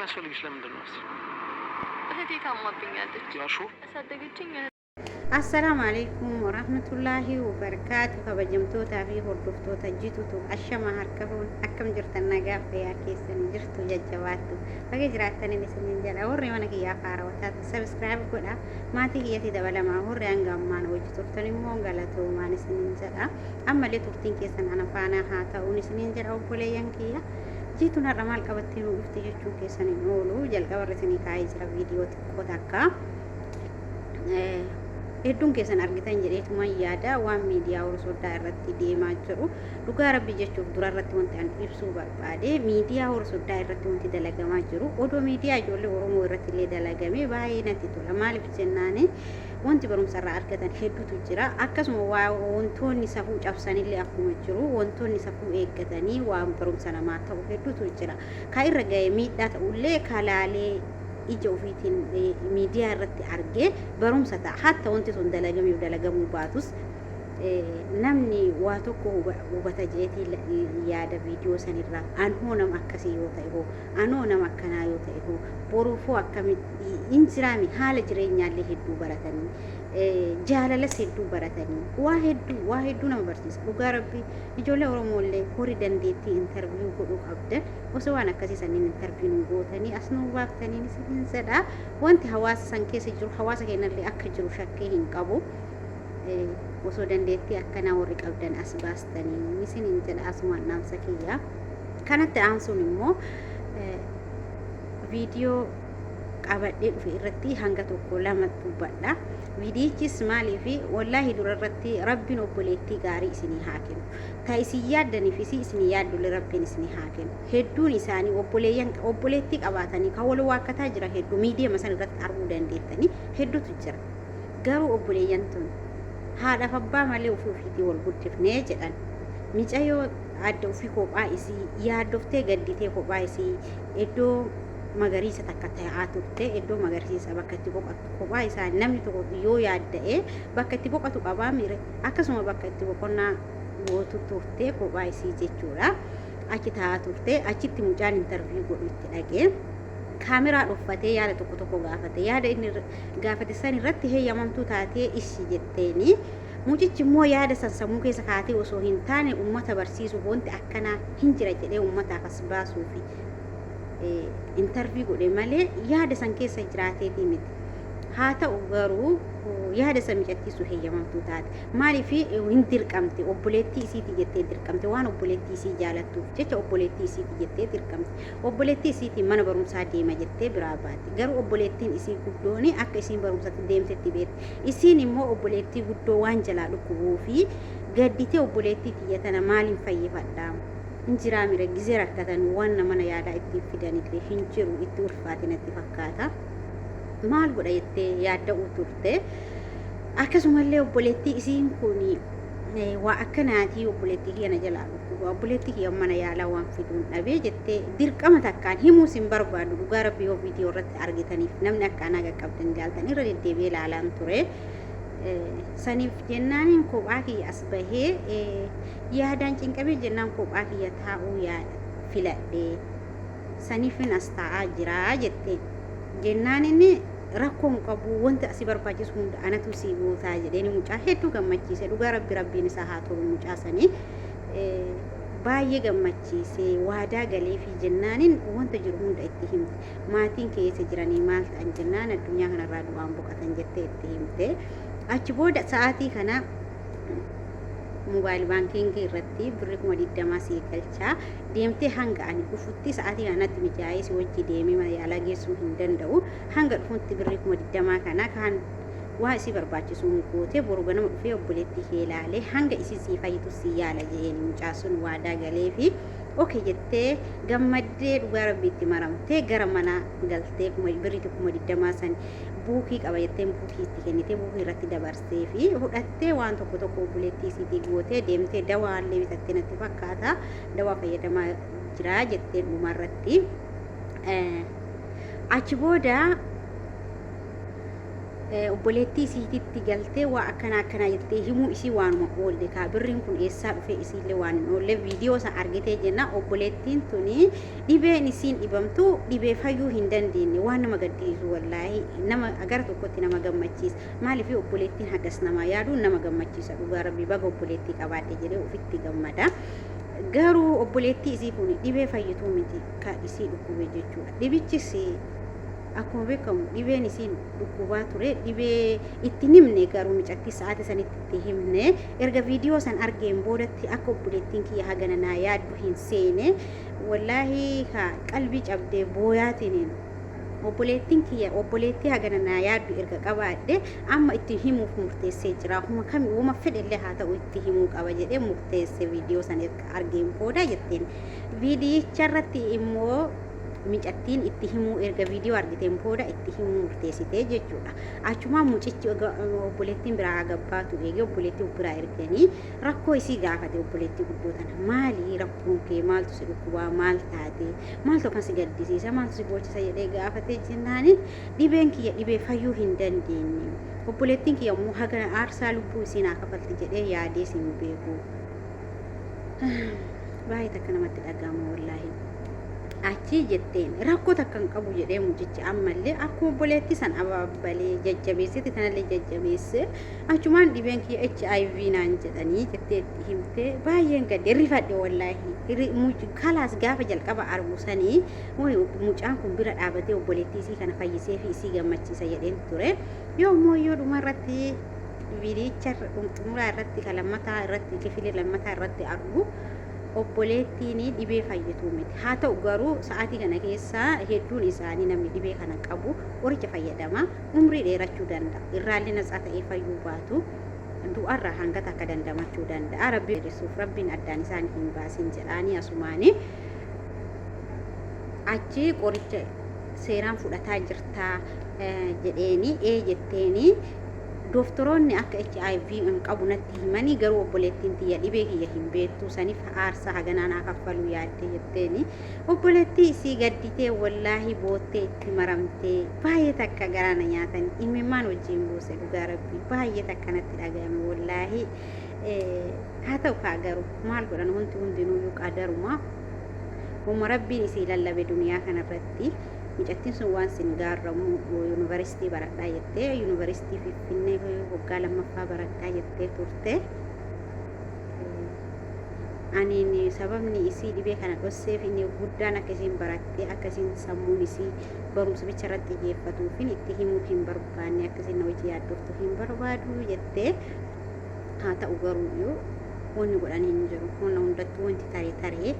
የሚያስፈልግሽ ለምንድን ነው? እህቴ ታማብኛለች። ያሹ ያሳደገችኝ Assalaamu alaikum warahmatullaahi wabarakaatu. Kabajamtootaa fi hordoftoota jitutu ashama harka fuun akkam jirtan? Nagaa fayyaa keessan jirtu? Jajjabaattu baga jiraattaniin isinin jedha. Warri mana kiyyaa faarawataatu subscribe godha, maatii kiyyatti dabalamaa. Warri hanga ammaan hojii turtan immoo galatoomaan isinin jedha. Ammallee turtiin keessan ana faanaa haa ta'uun isinin jedha. Obboleeyyan kiyya, Jiituun har'a maal qabattee nu dhufte jechuun keessan hin oolu. Jalqabarra isinii kaa'ee jira viidiyoo xiqqoo takka. Hedduun keessan argitan jedheetuma yaada waan miidiyaa Horsooddaa irratti deemaa jiru. Dhugaa rabbi jechuuf, dura irratti wanti ani ibsuu barbaade, miidiyaa Horsooddaa irratti wanti dalagamaa jiru odoo miidiyaa ijoollee Oromoo irratti illee dalagame baay'ee natti tola. Maaliif jennaani, wanti barumsa irraa argatan hedduutu jira. Akkasuma waa wantoonni safuu cabsanillee akkuma jiru, wantoonni safuu eeggatanii waan barumsa namaa ta'u hedduutu jira. Ka irra ga'e miidhaa ta'ullee kalaalee ija ofiitiin miidiyaa irratti argee barumsa ta'a. Hatta wanti sun dalagameef dalagamuu baatus namni waa tokko hubata jeetii yaada viidiyoo sanirraa. Anhoo nama akkasii yoo ta'e hoo, anoo nama akkanaa yoo ta'e hoo, boruufoo akkamitti hin jiraami? Haala jireenyaallee hedduu baratanii, jaalalas hedduu baratanii, waa hedduu, waa hedduu nama barsiisa. Dhugaa rabbi, ijoollee Oromoollee horii dandeettii interview godhuu qabdan osoo waan akkasii sanniin interview nu gootanii as nu baaftanii isin jedha. Wanti hawaasa san keessa jiru hawaasa keenyallee akka jiru shakkii hin qabu. Osoo dandeettii akkanaa warri qabdan as baastanii isiniin jedha asumaan dhaamsa kiyya. Kanatti aansuun immoo viidiyoo qabadhee dhufe irratti hanga tokko lama dubbadha. Viidiyichis maaliif, wallaahi dura irratti rabbiin obboleettii gaarii isinii haa kennu. Ta isin yaaddaniif isii isinii yaaddullee rabbiin isinii haa kennu. Hedduun isaanii obboleeyyan obboleettii qabaatanii kan wal waakkataa jira hedduu miidiyama san irratti arguu dandeettanii hedduutu jira. Garuu obboleeyyan tun haadhaaf abbaa malee ofii ofiitii wal guddifnee jedhan. Micayoo adda ofii kophaa isii yaaddoftee gadditee kophaa isii iddoo magariisa takka taa'aa turte. Iddoo magariisa bakka itti boqottu kophaa isaa. Namni tokko yoo yaadda'ee bakka itti boqotu qabaa mire? Akkasuma bakka itti boqonnaa gootu turte kophaa isii jechuudha. Achi taa'aa turte. Achitti mucaan interview godhu itti dhagee kaameraa dhuffatee yaada tokko tokko gaafate. Yaada inni gaafate san irratti heeyyamamtuu taatee ishi jetteeni. Mucichi immoo yaada san sammuu keessa kaatee osoo hin taane ummata barsiisuuf, wanti akkanaa hin jira jedhee ummataaf as baasuufi interview godhe malee yaada san keessa jiraateetii miti. Haa ta'u garuu yaada san micattiisu heeyyamamtuu taate. Maaliif hin dirqamte? Obboleettii isiiti jettee dirqamte. Waan obboleettii isii jaalattuuf jecha obboleettii isiiti jettee dirqamte. Obboleettii isiitiin mana barumsaa deema jettee biraa baate. Garuu obboleettiin isii guddooni akka isiin barumsatti deemtetti beekte. Isiin immoo obboleettii guddoo waan jalaa dhukkubuu fi gadditee, obboleettii tiyya tana maaliin fayyifadha? Hin jiraa mira gizee rakkatan waan mana yaalaa ittiin fidanillee hin jiru, itti ulfaate natti fakkaata. Maal godha jettee yaadda'uu turte. Akkasumallee obboleettii isiin kun waa akkanaatii, obboleettii kiyya na jalaa dhukkuba, obboleettii kiyya mana yaalaa waan fiduun dhabee jettee dirqama takkaan himuus hin barbaadu. Dhugaa rabbi, yoo viidiyoo irratti argitaniif namni akka anaa qaqqabdan ilaaltan, irra deddeebi'ee ilaalaan ture. Saniif jennaaniin kophaa kiyya as bahee yaadaan cinqamee jennaan kophaa kiyya taa'uu filadhee saniifin as taa'aa jiraa jetteen. Jennaan inni rakkoon qabu, wanti asii barbaachisu hunda anatu sii guutaa jedheen. Mucaa hedduu gammachiise. Dhugaa rabbi, rabbiin isaa haa tolu. Mucaa sanii baay'ee gammachiise. Waadaa galeefi jennaaniin wanta jiru hunda itti himte. Maatiin keessa jiranii maal ta'an jennaan, addunyaa kanarraa du'aan boqatan jettee itti himte. Achi booda sa'aatii kana mobile bankingii irratti birri 20,000 sii galchaa, deemtee hanga ani dhufutti, sa'aatii kanatti mijaa'ee si wajji deemee mana yaalaa geessuu hin danda'u, hanga dhufutti birrii 20,000 kana kaan waa isii barbaachisuun gootee boru ganama dhufee obboleettii kee ilaalee hanga isii sii fayyitu sii yaala jedheen. Mucaa sun waadaa galee fi okay jettee gammaddee, dhugaa rabbiitti maramtee gara mana galtee birrii 20,000 san buukii qaba jetteen buukii itti kennitee, buukii irratti dabarsee fi fudhattee waan tokko tokko obboleettii isiitii gootee deemtee dawaallee bitattee natti fakkaata, dawaa fayyadamaa jira jettee dhumarratti. Achi booda Obboleettii isiititti galtee waa akkanaa akkanaa jettee himuu isii waanuma oolle kaa birriin kun eessaa dhufee isiillee waan hin oolle viidiyoo san argitee jenna obboleettiin tuni dhibeen isiin dhibamtu dhibee fayyuu hin dandeenye waan nama gaddisiisu wallaahi nama gara tokkotti nama gammachiisa maaliif obboleettiin hagas namaa yaaduun nama gammachiisa dhugaa rabbii baga obboleettii qabaadhe jedhee ofitti gammada. Garuu obboleettii isii kun dhibee fayyituu miti ka isii dhukkube jechuudha. Dhibichis akkuma beekamu dhibeen isiin dhukkubaa ture dhibee itti hin himne garuu micattii sa'aatii sanitti itti himne erga viidiyoo san argeen boodatti akka obboleettiin kiyya hagana naa yaaddu hin seene wallaahi ka qalbii cabdee booyaatiniin obboleettiin kiyya obboleettii hagana naa yaaddu erga qabaadhe amma itti himuuf murteessee jira huma kami wama fedhellee haa ta'u itti himuu qaba jedhee murteesse viidiyoo san erga argeen booda jetteen viidiyicha irratti immoo micattiin itti himuu erga viidiyoo argiteen booda itti himuu murteessitee jechuudha. Achumaan mucichi obboleettiin biraa haga baatu eegee obboleettii of biraa erganii rakkoo isii gaafate obboleettii guddoo tana maali rakkoon kee maaltu si dhukkubaa maal taate maaltu akkan si gaddisiisa maaltu si boochisa jedhee gaafatee jennaani dhibeen kiyya dhibee fayyuu hin dandeenye obboleettiin kiyya immoo haga aarsaa lubbuu isii naa kafalti jedhee yaadee sin beeku. Baay'ee takka namatti dhaga'ama wallaahi. Achii jetteen rakkoo takka hin qabu jedhee mucichi ammallee akkuma obboleettii san abaabbalee jajjabeessetti tanallee jajjabeesse achumaan dhibeen kiyya HIV naan jedhanii jettee itti himte baay'een gadde rifadhe wallaahi kalaas gaafa jalqaba argu sanii mucaan kun bira dhaabatee obboleettii isii kana fayyisee fi isii gammachiisa jedheen ture yoo immoo yoo dhuma irratti viidiyicha xumuraa irratti kan lammataa irratti kifilii lammataa irratti argu obboleettiin dhibee fayyituu miti. Haa ta'u garuu sa'aatii kana keessa hedduun isaanii namni dhibee kana qabu qoricha fayyadama umrii dheerachuu danda'a. Irraallee natsaa ta'ee fayyuu baatu du'arraa hanga takka dandamachuu danda'a. Rabbi dheeressuuf rabbiin addaan isaan hin baasin jedhaanii asumaanii achi qoricha seeraan fudhataa jirtaa jedheeni ee jetteeni Doftoroonni akka hiv hin qabu natti himanii garuu obboleettiin tiyya dhibee kiyya hin beektu saniif aarsaa haganaa naa kaffaluu yaadde jetteeni obboleettii isii gadditee wallaahi boottee itti maramtee baay'ee takka garaa na nyaatan imimmaan wajjiin buuse dhugaa rabbii baay'ee takka natti dhagayame wallaahi haa ta'u kaa garuu maal godhan wanti hundinuuyyuu qadaruma homa rabbiin isii lallabe duniyaa kanarratti Micattiin sun waan sin gaarramu yuunivarsiitii baradhaa jettee yuunivarsiitii Finfinnee waggaa lammaffaa baradhaa jettee turte. Aniin sababni isii dhibee kana dhosseef inni guddaan akka isiin barattee akka isiin sammuun isii barumsa bicha irratti xiyyeeffatuufin itti himuu hin barbaanne akka isiin na hojii yaaddoftu hin barbaadu jettee haa ta'u garuu wanni godhan hin jiru wanna hundattuu wanti taree taree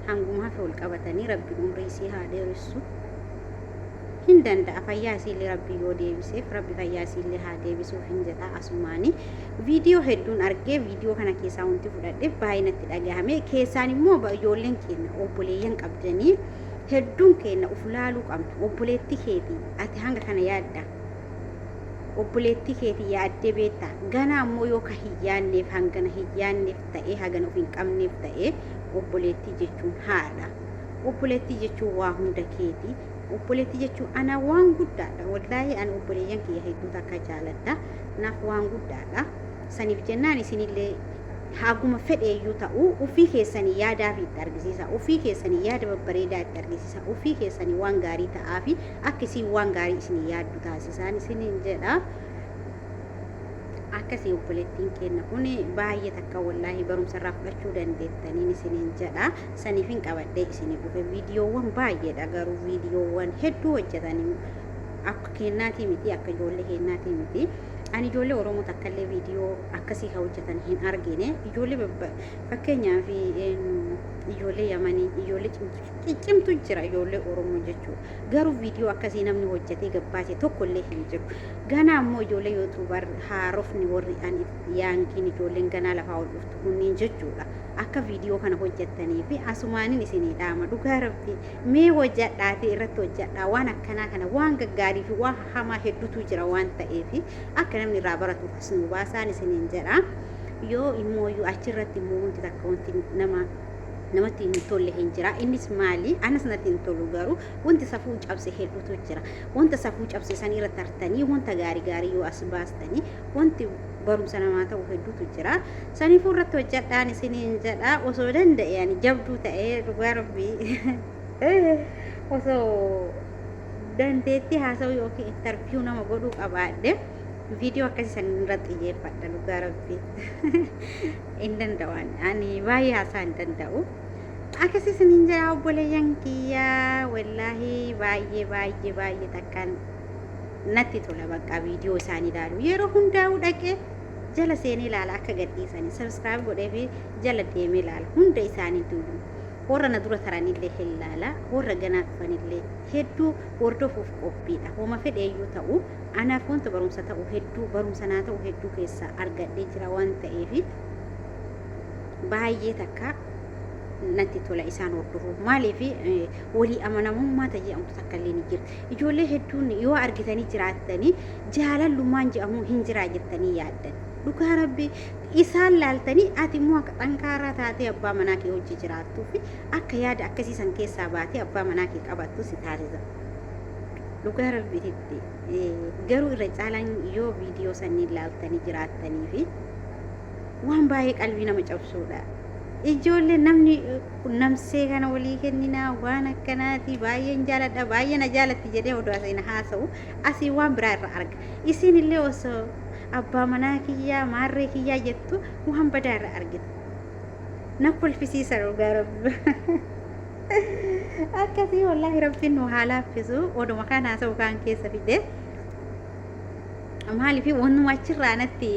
hanguma hafe ol qabatanii rabbiin umrii isii haa dheeressu hin danda'a fayyaa isiillee rabbi yoo deebiseef rabbi fayyaa isiillee haa deebisuuf hin jedha asumaani viidiyoo hedduun argee viidiyoo kana keessaa wanti fudhadhe baay'ee natti dhagahame keessaan immoo ijoolleen keenya obboleeyyan qabdanii hedduun keenya uf laaluu qabna obboleetti keetii ati hanga kana yaadda obboleettii keetii yaaddee beekta ganaa immoo yoo ka hin yaanneef hangana hin yaanneef ta'ee hagana of hin qabneef ta'ee Obboleettii jechuun haadha. Obboleettii jechuun waa hunda keeti. Obboleettii jechuun ana waan guddaadha. Wallaahi ani obboleeyyan kiyya hedduu takka jaaladha. Naaf waan guddaadha. Saniif jennaan isinillee haguma fedheeyyuu ta'u ufii keessanii yaadaafi itti argisiisa. Ufii keessanii yaada babbareedaa itti argisiisa. Ufii keessanii waan gaarii ta'aafi akka isiin waan gaarii isinii yaaddu taasisaan isiniin jedha. Akkasii obboleettiin keenna kun baay'ee takka wallaahi barumsa irraa fudhachuu dandeettaniin isiniin jedha. Saniifin qabadhee isinii dhufe viidiyoowwan baay'eedha garuu viidiyoowwan hedduu hojjetanii akka keennaatii miti akka ijoollee keennaatii miti. Ani ijoollee Oromoo takkallee viidiyoo akkasii ka hojjetan hin argine. Ijoollee fakkeenyaaf ijoollee Yamanii ijoollee ciccimtu jira ijoollee Oromoo jechuudha. Garuu viidiyoo akkasii namni hojjetee gabbaase tokkollee hin jiru. Ganaa immoo ijoollee youtuber haarofni warri an yaangiin ijoolleen ganaa lafaa ol dhuftu kunniin jechuudha. Akka viidiyoo kana hojjettanii fi asumaanin isinii dhaama dhugaa rabbii mee hojjedhaatii irratti hojjedhaa waan akkanaa kana waan gaggaarii fi waan hamaa hedduutu jira waan ta'eef akka namni irraa baratuuf as nuu baasaan isiniin jedha. Yoo immoo achirratti immoo wanti takka wanti nama Namatti hin tolle hin jira. Innis maali? Anas natti hin tolu garuu wanti safuu cabse hedduutu jira. Wanta safuu cabse san irra tartanii wanta gaarii gaarii yoo as baastanii wanti barumsa namaa ta'u hedduutu jira. Saniifuu irratti hojjedhaan isiniin jedha. Osoo danda'e ani jabduu ta'ee dhugaa rabbii osoo dandeettii haasa'uu yookiin interview nama godhuu qabaadhe viidiyoo akkasii san irra xiyyeeffadha dhugaa rabbii. Hin danda'u ani baay'ee haasaa hin danda'u. Akkasii isiniin jedha obboleeyyan kiyyaa wallaahi baay'ee baay'ee baay'ee takkaan natti tola bakka viidiyoo isaanii ilaalu yeroo hundaa'u dhaqee jala seenee ilaala akka gadhiisanii subscribe godhee fi jala deemee ilaala hunda isaanii tuyyuu warra na dura taranillee hin laala warra ganaa dhufanillee hedduu hordofuuf qophiidha homa fedheeyyuu ta'u anaaf wanta barumsa ta'u hedduu barumsa naa ta'u hedduu keessaa argadhee jira waan ta'eef baay'ee takka natti tola isaan hordofuuf maaliif walii amanamummaa ta jedhamtu takka illee ni jirti ijoollee hedduun yoo argitanii jiraattanii jaalallummaan jedhamu hin jiraa jettanii yaaddan dhugaa rabbi isaan laaltanii ati immoo akka xankaaraa taatee abbaa manaa kee hojii jiraattuu fi akka yaada akkasii san keessaa baatee abbaa manaa kee qabattu si taasisa. Dhugaa rabbiititti garuu irra caalaan yoo viidiyoo sanniin laaltanii jiraattanii fi waan baay'ee qalbii nama cabsuudha. Ijoollee namni namsee kana walii kenninaa waan akkanaati baay'een jaaladha baay'ee na jaalatti jedhee odoo asiin haasa'u asii waan biraa irra arga. Isiin illee osoo abbaa manaa kiyyaa maarree kiyyaa jettu waan badaa irra argita. Na kolfisiisa dhugaa rabbi. Akkasii wallaahi rabbiin nu haa laaffisu oduma kaan haasa'u kaan keessa fide. Maaliif wannuma achirraa natti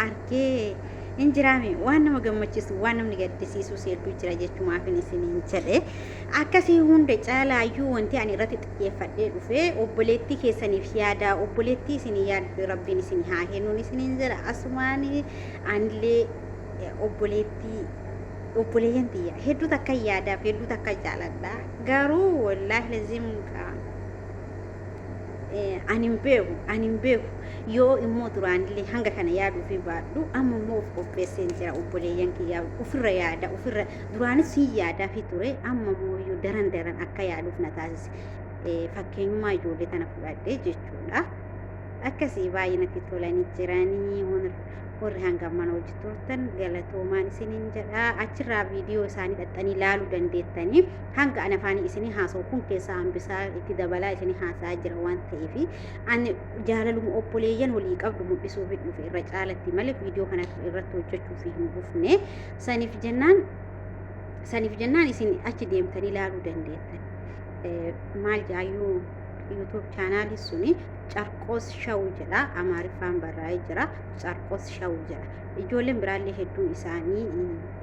argee hin jiraame waan nama gammachiisu waan namni gaddisiisus hedduu jira jechumaafin isiniin jedhe. Akkasii hunda caalaayyuu wanti ani irratti xiyyeeffadhee dhufe obboleettii keessaniif yaada obboleettii isinii yaaddu rabbiin isin haa kennuun isiniin jedha asumaan anillee obboleettii obboleeyyan tiyya hedduu takka yaadaaf hedduu takka jaaladha garuu wallaahi lazim ani hin beeku ani hin beeku yoo immoo duraanillee hanga kana yaaduu fi baadhu amma immoo of qopheesseen jira obboleeyyan kiyyaa ofirra yaada ofirra duraanis hin yaadaa fi ture amma immoo iyyuu daran daran akka yaaduuf na taasise fakkeenyummaa ijoollee tana fudhadhee jechuudha akkasii baay'ee natti tolanii jiranii warri hanga mana hojii turtan galatoomaan isiniin jedha achirraa viidiyoo isaanii dhaxxanii laaluu dandeettanii hanga ani afaanii isinii haasa'u kun keessaa hambisaa itti dabalaa isinii haasa'aa jira waan ta'eef ani jaalaluma obboleeyyan walii qabdu mul'isuuf dhufe irra caalatti malee viidiyoo kana irratti hojjechuuf hin dhufne saniif jennaan saniif jennaan isin achi deemtanii laaluu dandeettan maal jaayyuu YouTube chaanaalii suni Carqoos Shaw jedha Amaariffaan barraa'ee jira Carqoos Shaw jedha ijoolleen biraallee hedduun isaanii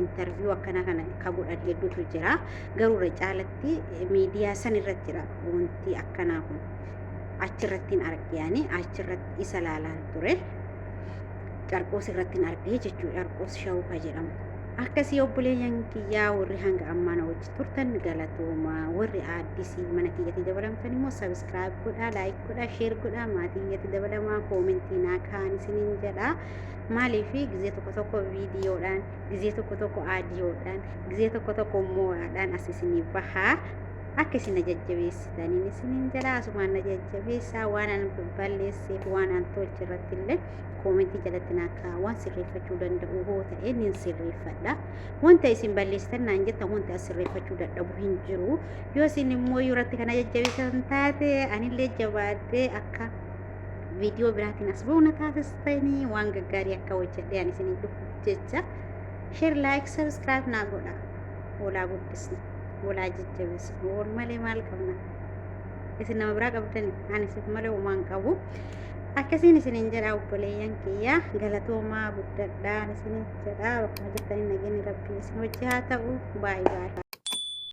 interview akkana kana ka godhan hedduutu jira garuu irra caalatti miidiyaa san irratti jira wanti akkanaa kun achirratti hin argeani achirratti isa laalaan ture Carqoos irratti hin argee jechuudha Carqoos Shaw ka jedhamu akkasii obboleeyyan kiyyaa warri hanga ammaa na wajji turtan galatooma warri aaddisii mana kiyyatti dabalamtan immoo subscribe godhaa like godhaa share godhaa maatii kiyyatti dabalamaa koomentii naa kaan isiniin jedha maaliif gizee tokko tokko viidiyoodhaan gizee tokko tokko aadiyoodhaan gizee tokko tokko moo'aadhaan as isinii bahaa akka isin na jajjabeessitaniin isiniin jedha asumaan na jajjabeessaa waan an balleesseef waan an tolche irratti illee koomentii jalatti naa kaa'aa waan sirreeffachuu danda'u hoo ta'e nin sirreeffadha wanta isin balleessitan naan jettan wanta as sirreeffachuu dadhabu hin jiru yoo isin immoo irratti kana jajjabeessan taate anillee jabaadhee akka viidiyoo biraatiin as ba'u na taasistanii waan gaggaarii akka hojjedhee ani isin dhufuuf jecha share like subscribe naa godha walaa guddisna walaa jajjabeessina wal malee maal qabna isin nama biraa qabdani ani isin malee homaa hin qabu. Akkasiin isiniin jedha obboleeyyan kiyya galatoomaa guddadhaan isiniin jedha bakkuma jirtanii nageenyi rabbii isin wajji haa ta'u baay'ee baay'ee.